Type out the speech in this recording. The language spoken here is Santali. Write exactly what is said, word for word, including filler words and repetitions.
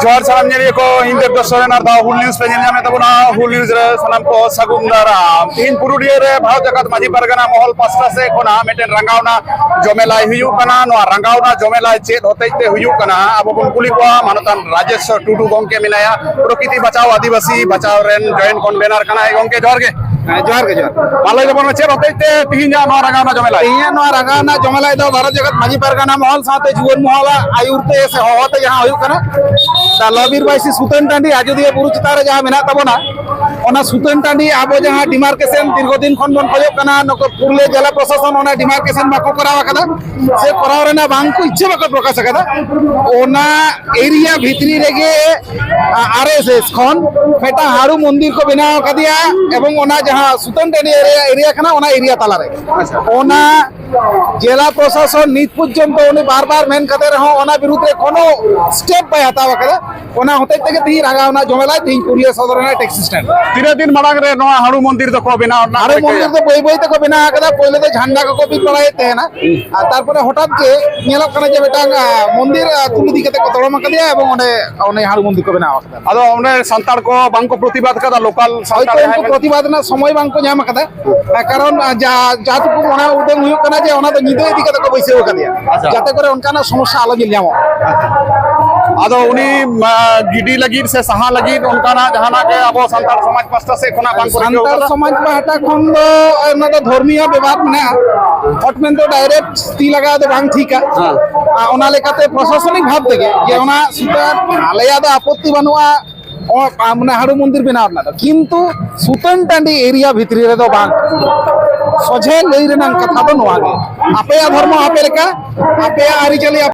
ᱡᱚᱦᱟᱨ ᱥᱟᱱᱟᱢ ᱧᱮᱞᱤᱭᱟᱹ ᱠᱚ, ᱤᱧ ᱫᱮᱵ ᱫᱚᱥ ᱥᱚᱨᱮᱱ ᱟᱨ ᱫᱟᱣ ᱦᱩᱞ ᱱᱤᱭᱩᱡᱽ ᱯᱮ ᱧᱮᱞ ᱧᱟᱢᱮᱫ ᱛᱟᱵᱚᱱᱟ᱾ ᱦᱩᱞ ᱱᱤᱭᱩᱡᱽ ᱨᱮ ᱥᱟᱱᱟᱢ ᱠᱚ ᱥᱟᱹᱜᱩᱱ ᱫᱟᱨᱟᱢ᱾ ᱛᱤᱦᱤᱧ ᱯᱩᱨᱩᱞᱤᱭᱟᱹ ᱨᱮ ᱵᱷᱟᱨᱚᱛ ᱡᱟᱠᱟᱛ ᱢᱟᱹᱡᱷᱤ ᱯᱟᱨᱜᱟᱱᱟ ᱢᱚᱦᱚᱞ ᱯᱟᱥᱴᱟ ᱥᱮᱫ ᱠᱷᱚᱱᱟᱜ ᱢᱤᱫᱴᱮᱱ ᱨᱟᱸᱜᱟᱣᱱᱟ ᱡᱚᱢᱮᱞᱟᱭ ᱦᱩᱭᱩᱜ ᱠᱟᱱᱟ᱾ ᱱᱚᱣᱟ ᱨᱟᱸᱜᱟᱣᱱᱟ ᱡᱚᱢᱮᱞᱟᱭ ᱪᱮᱫ ᱦᱚᱛᱮᱡ ᱛᱮ ᱦᱩᱭᱩᱜ ᱠᱟᱱᱟ, ᱟᱵᱚ ᱵᱚᱱ ᱠᱩᱞᱤ ᱠᱚᱣᱟ᱾ ᱢᱟᱱᱚᱛᱟᱱ ᱨᱟᱡᱮᱥ ᱴᱩᱰᱩ ᱜᱚᱢᱠᱮ ᱢᱮᱱᱟᱭᱟ, ᱯᱨᱚᱠᱨᱤᱛᱤ ᱵᱟᱪᱟᱣ ᱟᱹᱫᱤᱵᱟᱹᱥᱤ ᱵᱟᱪᱟᱣ ᱨᱮᱱ ᱡᱚᱭᱮᱱᱴ ᱠᱚᱱᱵᱷᱮᱱᱟᱨ ᱠᱟᱱᱟᱭ᱾ ᱜᱚᱢᱠᱮ, ᱡᱚᱦᱟᱨ ᱜᱮ᱾ ᱦᱮᱸ, ᱡᱚᱦᱟᱨ ᱜᱮ, ᱡᱚᱦᱟᱨ᱾ ᱢᱟ ᱞᱟᱹᱭ ᱛᱟᱵᱚᱱ ᱢᱮ, ᱪᱮᱫ ᱦᱚᱛᱮᱡ ᱛᱮ ᱛᱤᱦᱤᱧᱟᱜ ᱱᱚᱣᱟ ᱨᱟᱸᱜᱟᱣᱱᱟ ᱡᱚᱢᱮᱞᱟᱭ? ᱛᱮᱦᱮᱧᱟᱜ ᱱᱚᱣᱟ ᱨᱟᱸᱜᱟᱣᱱᱟ ᱡᱚᱢᱮᱞᱟᱭ ᱫᱚ ᱵᱷᱟᱨᱚᱛ ᱡᱟᱠᱟᱛ ᱢᱟᱹᱡᱷᱤ ᱯᱟᱨᱜᱟᱱᱟ ᱢᱚᱦᱚᱞ ᱥᱟᱶᱛᱮ ᱡᱩᱣᱟᱹᱱ ᱢᱚᱦᱚᱞᱟᱜ ᱟᱹᱭᱩᱨ ᱛᱮ ᱥᱮ ᱦᱚᱦᱚ ᱛᱮ ᱡᱟᱦᱟᱸ ᱦᱩᱭᱩᱜ ᱠᱟᱱᱟ, ᱫᱟ ᱞᱚᱵᱤᱨ ᱵᱟᱭᱥᱤ ᱥᱩᱛᱟᱹᱱ ᱴᱟᱺᱰᱤ ᱟᱡᱚᱫᱤᱭᱟᱹ ᱵᱩᱨᱩ ᱪᱮᱛᱟᱱ ᱨᱮ ᱡᱟᱦᱟᱸ ᱢᱮᱱᱟᱜ ᱛᱟᱵᱚᱱᱟ, ᱚᱱᱟ ᱥᱩᱛᱟᱹᱱ ᱴᱟᱺᱰᱤ ᱟᱵᱚ ᱡᱟᱦᱟᱸ ᱰᱤᱢᱟᱨᱠᱮᱥᱚᱱ ᱫᱤᱨᱜᱷᱚ ᱫᱤᱱ ᱠᱷᱚᱱ ᱵᱚᱱ ᱠᱷᱚᱡᱚᱜ ᱠᱟᱱᱟ, ᱱᱩᱠᱩ ᱯᱩᱨᱩᱞᱤᱭᱟᱹ ᱡᱮᱞᱟ ᱯᱨᱚᱥᱟᱥᱚᱱ ᱚᱱᱟ ᱰᱤᱢᱟᱨᱠᱮᱥᱚᱱ ᱵᱟᱠᱚ ᱠᱚᱨᱟᱣ ᱟᱠᱟᱫᱟ, ᱥᱮ ᱠᱚᱨᱟᱣ ᱨᱮᱱᱟᱜ ᱵᱟᱝ ᱠᱚ ᱤᱪᱪᱷᱟᱹ ᱵᱟᱠᱚ ᱯᱨᱚᱠᱟᱥ ᱟᱠᱟᱫᱟ᱾ ᱚᱱᱟ ᱮᱨᱤᱭᱟ ᱵᱷᱤᱛᱨᱤ ᱨᱮᱜᱮ ᱟᱨ ᱮᱥ ᱮᱥ ᱠᱷᱚᱱ ᱢᱤᱫᱴᱟᱝ ᱦᱟᱹᱲᱩ ᱢᱚᱱᱫᱤᱨ ᱠᱚ ᱵᱮᱱᱟᱣ ᱟᱠᱟᱫᱮᱭᱟ, ᱮᱵᱚᱝ ᱚᱱᱟ ᱡᱟᱦᱟᱸ ᱥᱩᱛᱟᱹᱱ ᱴᱟᱺᱰᱤ ᱮᱨᱤᱭᱟ, ᱮᱨᱤᱭᱟ ᱠᱟᱱᱟ, ᱚᱱᱟ ᱮᱨᱤᱭᱟ ᱛᱟᱞᱟᱨᱮ᱾ ᱟᱪᱪᱷᱟ᱾ ᱚᱱᱟ ᱡᱮᱞᱟ ᱯᱨᱚᱥᱟᱥᱚᱱ ᱱᱤᱛ ᱯᱚᱨᱡᱚᱱᱛᱚ ᱩᱱᱤ ᱵᱟᱨ ᱵᱟᱨ ᱢᱮᱱ ᱠᱟᱛᱮ ᱨᱮᱦᱚᱸ ᱚᱱᱟ ᱵᱤᱨᱩᱫᱷ ᱨᱮ ᱠᱳᱱᱳ ᱥᱴᱮᱯ ᱵᱟᱭ ᱦᱟᱛᱟᱣ ᱟᱠᱟᱫᱟ᱾ ᱚᱱᱟ ᱦᱚᱛᱮᱡ ᱛᱮᱜᱮ ᱛᱤᱦᱤᱧ ᱨᱟᱸᱜᱟᱣᱱᱟ ᱡᱚᱢᱮᱞᱟᱭ ᱛᱤᱦᱤᱧ ᱯᱩᱨᱩᱞᱤᱭᱟᱹ ᱥᱚᱫᱚᱨ ᱨᱮᱱᱟᱜ ᱴᱮᱠᱥᱤ ᱥᱴᱮᱱᱰ᱾ ᱛᱤᱱᱟᱹᱜ ᱫᱤᱱ ᱢᱟᱲᱟᱝ ᱨᱮ ᱱᱚᱣᱟ ᱦᱟᱹᱲᱩ ᱢᱚᱱᱫᱤᱨ ᱫᱚᱠᱚ ᱵᱮᱱᱟᱣ ᱨᱮᱱᱟᱜ ᱦᱟᱹᱲᱩ ᱠᱚ ᱢᱚᱱᱫᱤᱨ ᱨᱤᱠᱟᱹᱭᱟ? ᱫᱚ ᱵᱟᱹᱭ ᱵᱟᱹᱭ ᱛᱮᱠᱚ ᱵᱮᱱᱟᱣ ᱟᱠᱟᱫᱟ᱾ ᱯᱳᱭᱞᱳ ᱫᱚ ᱡᱷᱟᱱᱰᱟ ᱠᱚᱠᱚ ᱵᱤᱫ ᱵᱟᱲᱟᱭᱮᱫ ᱛᱟᱦᱮᱱᱟ, ᱟᱨ ᱛᱟᱨᱯᱚᱨᱮ ᱦᱚᱴᱟᱛ ᱜᱮ ᱧᱮᱞᱚᱜ ᱠᱟᱱᱟ ᱡᱮ ᱢᱤᱫᱴᱟᱝ, ᱟ, ᱢᱚᱱᱫᱤᱨ, ᱟ, ᱛᱩᱞ ᱤᱫᱤ ᱠᱟᱛᱮ ᱠᱚ ᱛᱚᱲᱚᱢ ᱟᱠᱟᱫᱮᱭᱟ ᱮᱵᱚᱝ ᱚᱸᱰᱮ ᱩᱱᱤ ᱦᱟᱹᱲᱩ ᱢᱚᱱᱫᱤᱨ ᱠᱚ ᱵᱮᱱᱟᱣ ᱟᱠᱟᱫᱟ᱾ ᱟᱫᱚ ᱚᱸᱰᱮ ᱥᱟᱱᱛᱟᱲ ᱠᱚ ᱵᱟᱝ ᱠᱚ ᱯᱨᱚᱛᱤᱵᱟᱫ ᱠᱟᱫᱟ, ᱞᱳᱠᱟᱞ ᱥᱟᱱᱛᱟᱲ ᱦᱚᱭᱛᱳ ᱡᱟᱦᱟᱸᱭ ᱩᱱᱠᱩ ᱠᱚ? ᱯᱨᱚᱛᱤᱵᱟᱫ ᱨᱮᱱᱟᱜ ᱥᱚᱢᱚᱭ ᱵᱟᱝ ᱠᱚ ᱧᱟᱢ ᱟᱠᱟᱫᱟ, ᱟ, ᱠᱟᱨᱚᱱ, ᱟ, ᱡᱟ-, ᱡᱟᱦᱟᱸ ᱴᱩᱠᱩ ᱢᱚᱱᱮ ᱩᱰᱟᱹᱝ ᱦᱩᱭᱩᱜ ᱠᱟᱱᱟ ᱡᱮ ᱚᱱᱟ ᱫᱚ ᱧᱤᱫᱟᱹ ᱤᱫᱤ ᱠᱟᱛᱮ ᱠᱚ ᱵᱟᱹᱭᱥᱟᱹᱣ ᱟᱠᱟᱫᱮᱭᱟ, ᱟᱪᱪᱷᱟ᱾ ᱡᱟᱛᱮ ᱠᱚᱨᱮ ᱚᱱᱠᱟᱱᱟᱜ ᱥᱚᱢᱚᱥᱥᱟ ᱟᱞᱚ ᱧᱮᱞ ᱧᱟᱢᱚᱜ᱾ ᱟᱫᱚ ᱩᱱᱤ, ᱟ, ᱜᱤᱰᱤ ᱞᱟᱹᱜᱤᱫ ᱥᱮ ᱥᱟᱦᱟ ᱞᱟᱹᱜᱤᱫ ᱚᱱᱠᱟᱱᱟᱜ ᱡᱟᱦᱟᱱᱟᱜ ᱜᱮ ᱟᱵᱚ ᱥᱟᱱᱛᱟᱲ ᱥᱚᱢᱟᱡᱽ ᱯᱟᱥᱴᱟ ᱥᱮᱫ ᱠᱷᱚᱱᱟᱜ ᱵᱟᱝ ᱠᱚ ᱨᱤᱠᱟᱹᱣ ᱥᱟᱱᱛᱟᱲ ᱠᱟᱫᱟ? ᱥᱚᱢᱟᱡᱽ ᱯᱟᱦᱴᱟ ᱠᱷᱚᱱ ᱫᱚ ᱚᱱᱟ ᱫᱚ ᱫᱷᱚᱨᱢᱤᱭᱚ ᱵᱮᱵᱷᱟᱨ ᱢᱮᱱᱟᱜᱼᱟ, ᱦᱚᱴ ᱢᱮᱱᱛᱮ ᱰᱟᱭᱨᱮᱠᱴ ᱛᱤ ᱞᱟᱜᱟᱣ ᱫᱚ ᱵᱟᱝ ᱴᱷᱤᱠᱟ᱾ ᱦᱮᱸ᱾ ᱟᱨ ᱚᱱᱟ ᱞᱮᱠᱟᱛᱮ ᱯᱨᱚᱥᱟᱥᱚᱱᱤᱠ ᱵᱷᱟᱵᱽ ᱛᱮᱜᱮ ᱡᱮ ᱚᱱᱟ ᱥᱩᱛᱟᱹᱱ ᱟᱞᱮᱭᱟᱜ ᱫᱚ ᱟᱯᱚᱛᱛᱤ ᱵᱟᱹᱱᱩᱜᱼᱟ, ᱚ, ᱟ, ᱢᱟᱱᱮ ᱦᱟᱹᱲᱩ ᱢᱚᱱᱫᱤᱨ ᱵᱮᱱᱟᱣ ᱨᱮᱱᱟᱜ ᱫᱚ, ᱠᱤᱱᱛᱩ ᱥᱩᱛᱟᱹᱱ ᱴᱟᱺᱰᱤ ᱮᱨᱤᱭᱟ ᱵᱷᱤᱛᱨᱤ ᱨᱮᱫᱚ ᱵᱟᱝ᱾ ᱥᱚᱡᱷᱮ ᱞᱟᱹᱭ ᱨᱮᱱᱟᱜ ᱠᱟᱛᱷᱟ ᱫᱚ ᱱᱚᱣᱟ ᱜᱮ, ᱟᱯᱮᱭᱟᱜ ᱫᱷᱚᱨᱢᱚ ᱟᱯᱮ ᱞᱮᱠᱟ, ᱟᱯᱮᱭᱟᱜ ᱟᱹᱨᱤᱪᱟᱹᱞᱤ